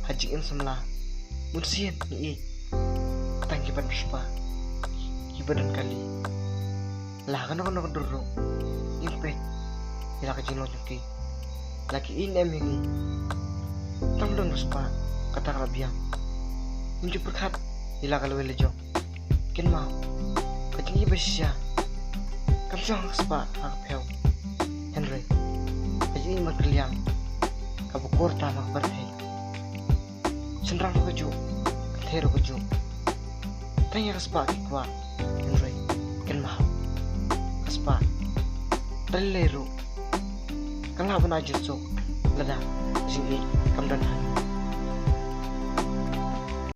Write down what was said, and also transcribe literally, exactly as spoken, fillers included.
ka jingim samla. Bun sien ngi ïeit tang kiba don spah, kiba don kali. La kano kano ka dur ruh ngim peit ïa la ka jinglong jong ki. La ki ïeit ne em ïa ngi, tang don ba spah kata ka la biang. Ngim ju pyrkhat ïa la ka lawei la jong. Kynmaw, ka jingïeit ba shisha kam shong ha ka spah ha ka phew, hynrei ka jingïeit markylliang kaba kor tam ha ka pyrthei. Shynrang ruh kajuh, kynthei ruh kajuh. Tang ïa ka spah ki kwah, hynrei kynmaw, ka spah lei lei ruh ka lah ban ai jingsuk lada ka jingïeit kam don hangne.